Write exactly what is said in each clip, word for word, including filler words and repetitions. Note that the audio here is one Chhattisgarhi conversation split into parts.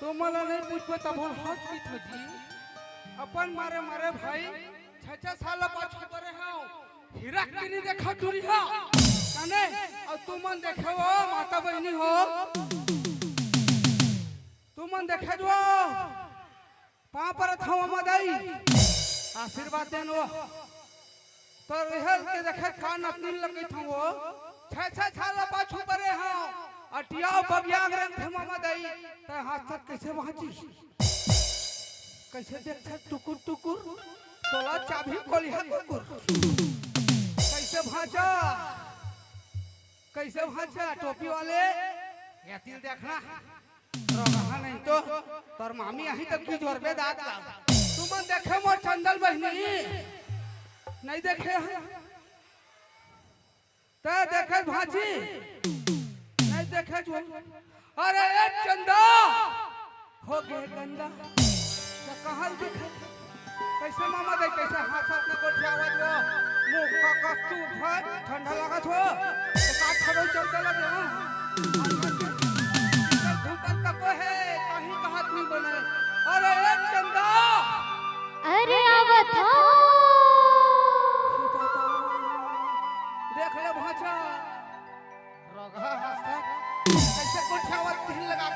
तो मला नहीं पूछबे तब हम हंस की थो जी। अपन मारे मारे भाई, छह छह साल पाछू परे हूँ। हीरा के नहीं देखा दूरिहा। कने? और तुमन देखे हो, माता बहनी हो। तुमन देखे जो। पाँव परत हंव ममदई। आशीर्वाद देन वो। तो रेहल के देखे का नतनीन लगई थंव वो। छह छह साल पाछू परे हंव। अटियाव बबियाग रंग थे ममदई। तै हाथ साथ कैसे बाँची? कैसे देखथे टुकुर टुकुर? तोला चाबही कोलिहा कुकुर। कैसे भांचा? कैसे भांचा टोपी वाले? ये तिल देखना। रोगहा नहीं तो तोर मामी आही तक की जोर पे दांत ला। तुमन देखे मोर चंदल बहिनी? नहीं देखे हैं? तै देखे भांची? नहीं देखे जो। अरे ए चंदा, हो गे गंदा। त कहाँ दिखे? कैसे ममदई, कैसे हाथ साथ में गोठियावत हो? मुंह का कस्तूर है, ठंडा लागत हो। तो का ठरो चलते लगे हो? धूपत तको है, कहीं का हाथ नहीं बने। अरे ए चंदा। अरे आवत हो। देख ले भांचा। रोगहा हंसत, कैसे गोठियावत ढील लगा।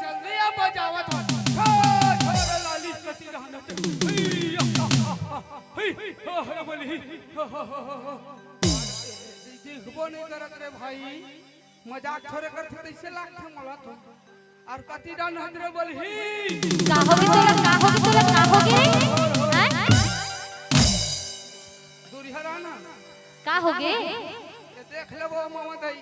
जल्दी आ बजावत हो। छोड़, छोड़ लाली कति रहना। हई, हा, हा, हा, हा। हई, हा, हा, बोली, हा, हा, हा, हा, हा। देखबो नहीं करत रे भाई, मजाक थोरे करथे, तैसे लागथे मोला तो। और कति डन हंदरे बोलही। का होगे तोला, का होगे तोला, का होगे? हैं? दूरिहा रह ना। का होगे? ये देख लेबो ममदई।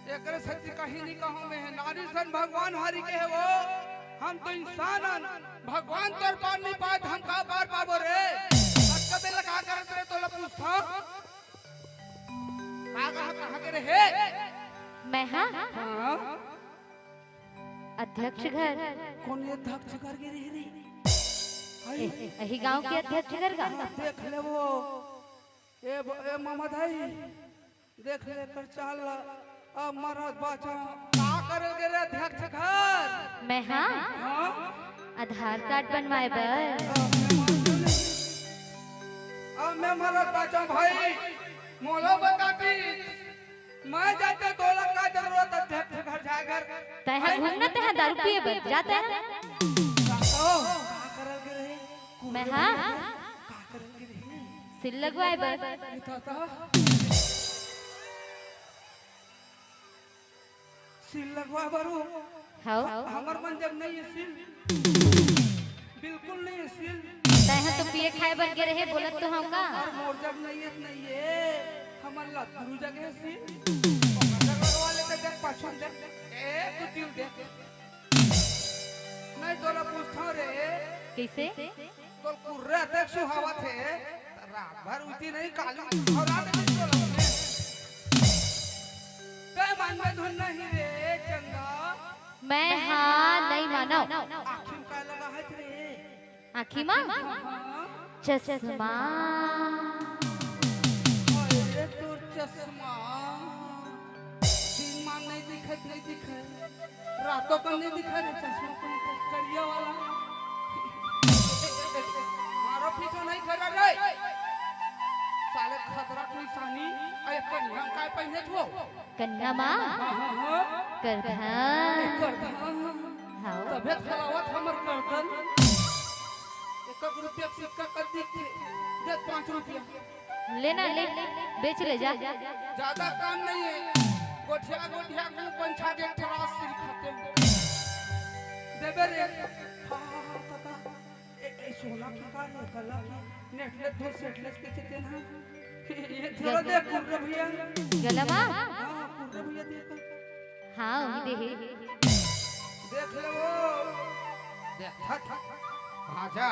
एकरे सच्ची कहीं नहीं कहूँ मैं, नारी सन भगवान हरि के हे वो। हम तो इंसान हन, भगवान तोर पार नहीं पाए, हम का पार पाबो रे? अतका बेला का करत रे, तोला पूछथंव। का कहा, कहाँ गे रहे? मैं हा? हाँ। अध्यक्ष घर। कोन अध्यक्ष घर गे रहे रे? हई। ए, एही गांव के अध्यक्ष घर गा। देख ले वो। ए ब-, ए ममदई, देख ले कर चाल ला। अब मरत बाचा। का करे गे रे अध्यक्ष घर? मैं हा? हाँ? आधार कार्ड बनवाए बर। अब मैं मरत बाचा भाई, मोला बता दी। मैं जाते तोला का जरूरत अध्यक्ष घर जाए घर। तै हा घूमना, तै हा दारू पिए बर जाते। का करल गे रहे? मैं हा? का करल गे रहे? सील लगवाए बर। सील लगवाए बर हो? हव। हमर मन जग नहीं है सील। बिल्कुल नहीं है सील। तैं ह तो पिए खाए बर गे रहे, बोलत तो हंव का। अरे मोर जग नहीं है, नहीं है। हमर लतरू जग है सील। ओकर जग लगवा लेते, देख पाछू देख। ए, तू दिल देख। नहीं तोला पूछथंव रे। कइसे? तोर कुर्रा देख सुहावत हे, त रात भर उती नहीं काली अउ रात में तो लगने। तै मन में धुन नहीं रे चंदा। मैं हाँ नहीं मानव। आँखी में का लगा है रे? आँखी में? हाँ। चश्मा। अरे तोर चश्मा। दिन मा नहीं दिखत, नहीं दिखत। रातों को नहीं दिखा रे चश्मा कोई तो करिया वाला। मारो पीछो नहीं करा रे। साले खतरा कोई सानी, अरे कन्या काय पहिने छो? कन्या माँ? हाँ, हाँ, हाँ। करधन। करधन। हाँ। तबे खलावत हमर करधन। एक एक रुपया सिक्का कर दी थे। दे पाँच रुपया। ले ना, ले, बेच ले जा। ज्यादा काम नहीं है, गोठिया गोठिया को पंछा दे ठरास सिर खाते हैं। देबे रे। हाँ, हाँ, हाँ, काका। ए, ए, सोना की का रे, कला की? नेटलेस धो सेटलेस के चेते ना। ये थोड़ा गल-, देख, कुर्रे भैया। गला मा? हाँ, कुर्रे भैया देख। हाँ, वही दे हे। देख ले वो। देख, थक, थक। हाँ, जा।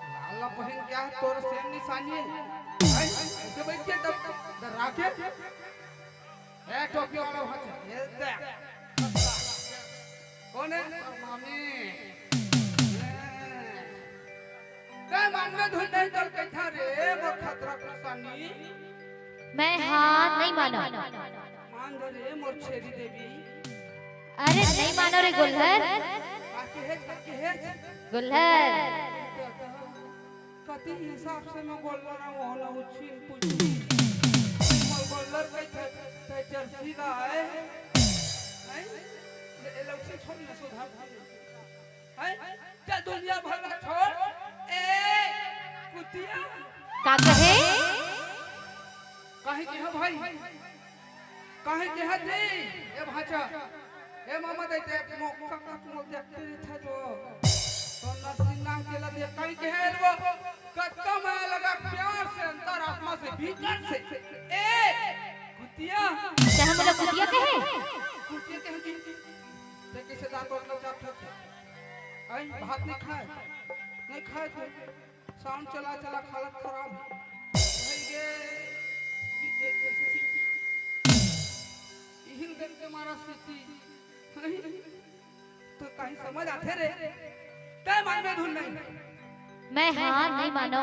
लाल ला पहन क्या है, तोर सेम निशानी है। हैं? ऐसे बैठ के डर-, डरा के। ए, टोपी वाला भाई, ये देख। कौन है? मामी। ए। काय मान में धुन नहीं डर के था रे, मोर खतरा कुसानी। मैं हाँ नहीं मानव। मान दे रे, मोर छेरी देवी। अरे नहीं मानो रे गोल्हर। काके हे, काके हे? गोल्हर। कति हिसाब से मैं गोल्लर हूँ, वो ना उछिन पुछिन। मैं गोल्लर कहिथे, ते जर्सी ला आए। हैं? ले, ले, उसे छोड़ ना, सुधार। हैं? चल दुनिया भर ला छोड़। ए, कुतिया। का कहे? काहे के हा भाई? काहे के हा जी? ए भांचा, ए मामा दे ते मोका का मोल देखते रहिथे जो। तो नसीब ना के ला दे काहे के हा वो? कत्ता माया लगा प्यार से, अंतरात्मा से, भीतर से। ए, कुतिया। ते हमला कुतिया कहे? कुतिया कहे जी। ते कैसे दांत और नचा था? आई भात नहीं खाए, नहीं खाए थे। साउंड चला चला हालत खराब हे। भाई गे, ये, ये, ये, इहिल दिन के मारा सीटी। तो कहीं समझ आथे रे? ते मन में धुन नहीं। मैं हाँ नहीं मानो।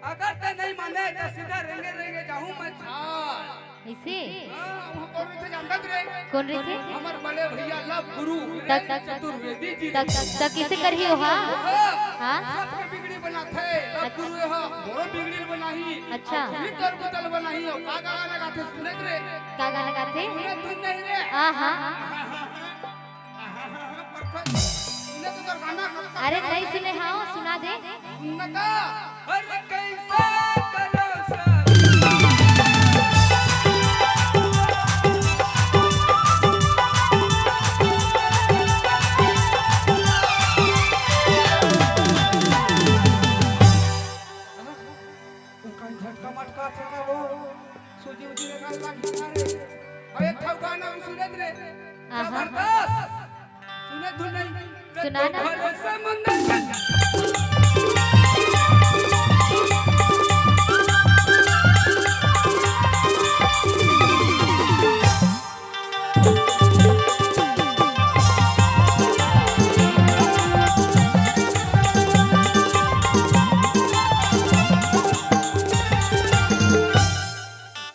अगर ते नहीं माने तो सीधा रेंगे रेंगे जाहूँ मैं झाड़। ऐसे? हाँ, वो कौन रहिथे जानत रे? कौन रहिथे? हमर बड़े भैया लव गुरु तक, वीरेंद्र चतुर्वेदी जी। तक, तक, तक किसे करही हो, हाँ? हाँ। हाँ? सबके बिगड़ी बनाथे, लव अच्छा। गुरु हा, मोरो बिगड़ी बनाही। अच्छा। अउ भीतर बुतल बनाही, अउ का गाना गाथे सुने रे? का गाना गाथे? सुने धुन नहीं रे। हाँ, हाँ। सुने तो तोर गाना। अरे नहीं सुने, हाँ, सुना दे। सुनना का? अरे कैसा करो सब। वो कहीं झटका मटका थे का वो? सूजी उजी लगा लग रे। अरे एक ठा गाना हम सुनत रे। आहा। जबरदस्त। सुने धुन नहीं। सुना ना। भरोसा मंदिर।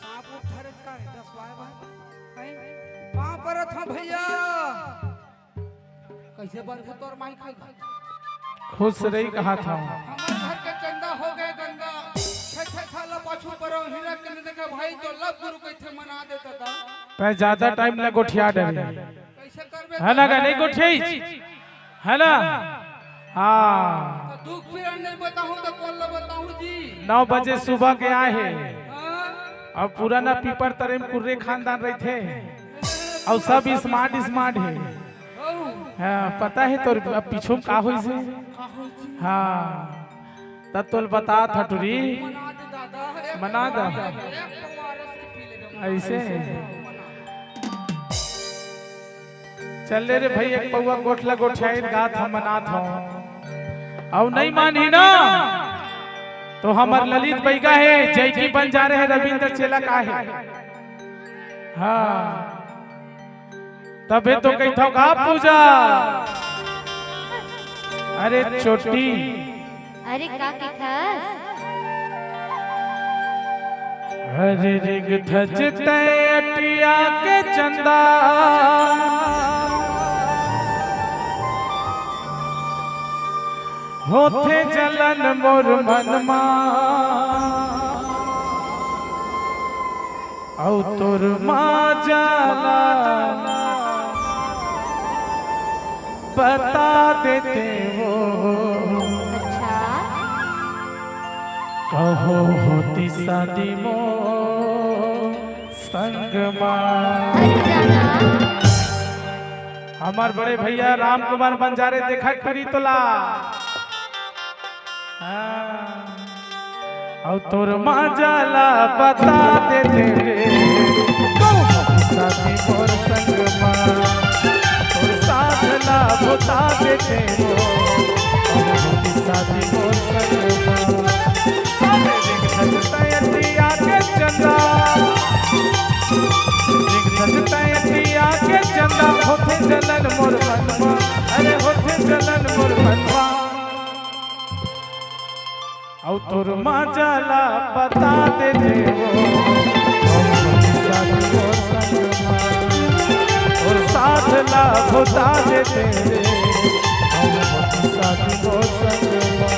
सांप उठ धरे का है, दस बाय बाय। नहीं, पाँव परत हूँ भैया। कैसे बंद है तोर माइक है? खुश रही कहा था। हमारे घर के चंदा हो गए गंदा। छे छे साल पाछू परो हीरा के नहीं देखा भाई तो लव गुरु कैसे मना देता था। तै ज्यादा टाइम न गोठिया डरे। कैसे करबे? है ना, का नहीं गोठियाई? है ना? हाँ। तो दुख पीड़ा नहीं बताऊं तो कौन ला बताऊं जी? नौ बजे सुबह के आए हैं। हाँ? अब पुराना पीपर तरे में कुर्रे खानदान रहिथे। अउ सब स्मार्ट स्मार्ट हे। हाँ, पता हे तोर अब पीछू में का होइस हे? हाँ, त तोल बता था टुरी। मना द। ऐसे हे। चल ले रे भाई, एक पौवा गोठला गोठियाइन गात हम मनात हौं। अउ नहीं मानही ना, तो हमर ललित बैगा हे, जैकी बंजारे हे, रविंद्र चेला का हे। हाँ, तभे तो कहिथौं का पूजा। अरे चोटी। अरे का कहिथस? अरे रिंग धज तै अटिया के चंदा, होथे जलन मोर मन मा। अउ तोर माजा ला बता देते वो। अच्छा। कहो होती शादी मोर संग मा। अरे जाना। हमार बड़े भैया राम कुमार बंजारे देखत करी तोला। हाँ। अउ तोर माजा ला बता देते रे, कहूँ शादी मोर संग मा। तोर साथ ला बुता देते हो, कहूँ शादी मोर संग मा। अरे रिंग धज तै अटिया के चंदा, रिंग धज तै अटिया के चंदा, होथे जलन मोर मन मा, अरे होथे जलन मोर मन मा। अउ तोर माजा ला बता देते हो, अउ साथ मोर संग मा, अउ साथ ला भुता देते रे, हम साथी मोर संगवा।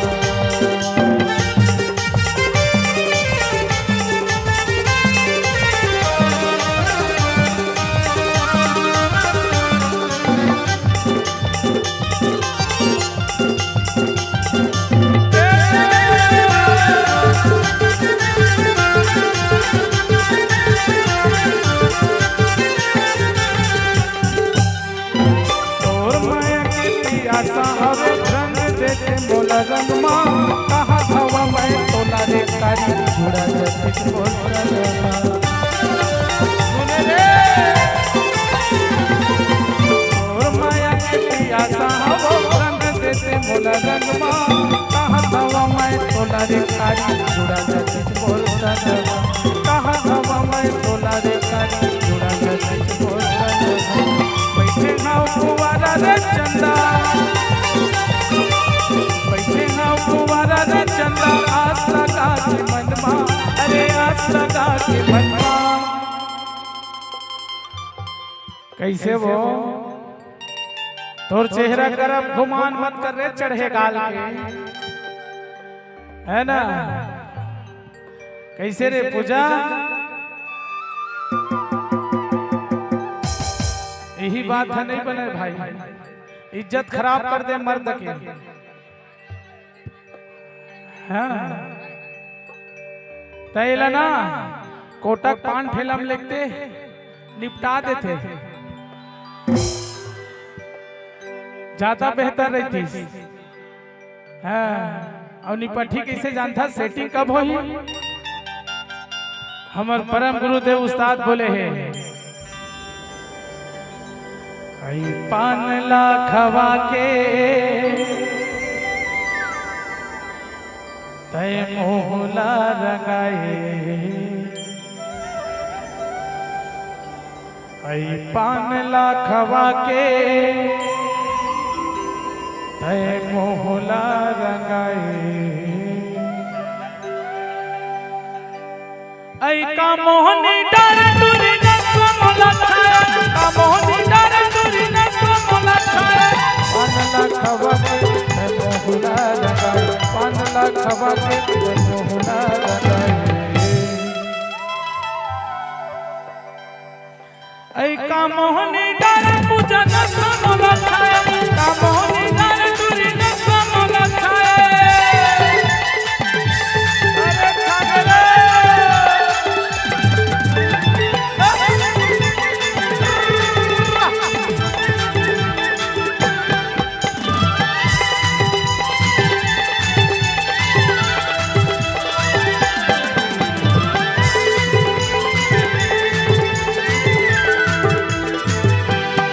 तोर माया के पियासा हवे, रंग देते मोला रंगमा। कहा हवा मैं तोला रे कारी, जुड़ा जतिस मोर रंगमा। सुन रे, तोर माया के पियासा हवे, रंग देते मोला रंगमा। कहा हवा मैं तोला रे कारी, जुड़ा जतिस मोर रंगमा। कहा हवा मैं तोला रे कारी, जुड़ा जतिस मोर रंगमा। बैठे हव कुंवारा रे चंदा, बैठे हव कुंवारा रे चंदा, आस लगा के मनमा, अरे आस लगा के मनमा। कैसे वो तोर चेहरा करब गुमान मत कर रे चढ़े गाल के, है ना? कैसे रे पूजा? यही बात ह, नहीं बने भाई, इज्जत खराब कर दे मर्द के। हाँ, तैला ना कोटक पान ठेला में लेगते निपटा देते, ज्यादा बेहतर रहतिस। हाँ, अउ निपटही कइसे जानथस, setting कब होही? हमर परम गुरुदेव उस्ताद बोले हे, "अई पान ला खवा के तय मोहला रंगाए।" अई पान ला खवा के तय मोहला रंगाए। अई का मोहनी डार टूरी नसवा मोला छाए, का मोहनी डार टूरी नसवा मोला छाए। पान ला खवा के तय मोहला रंगाए, पान ला खवा के तय मोहला रंगाए। ऐ का मोहनी डार पूजा न समल छाए, का मोहनी डार टूरी न समल छाए। अरे छागरे।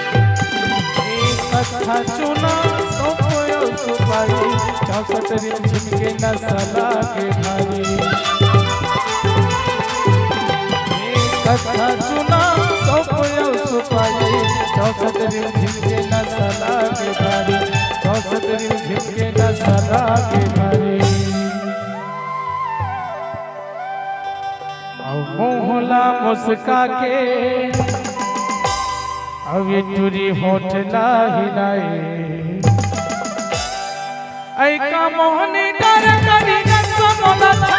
एक कट्ठा चूना, सौंफ अउ सुपारी, चौसठ रिमझिम के नसा लागे भारी। एक कट्ठा चूना, सौंफ अउ सुपारी, चौसठ रिमझिम के नसा लागे भारी, चौसठ रिमझिम के नसा लागे भारी। अउ मोहला मुस्का के, अउ ये टूरी होठ ला हिलाए। ऐ का मोहनी डार करी न समल छा,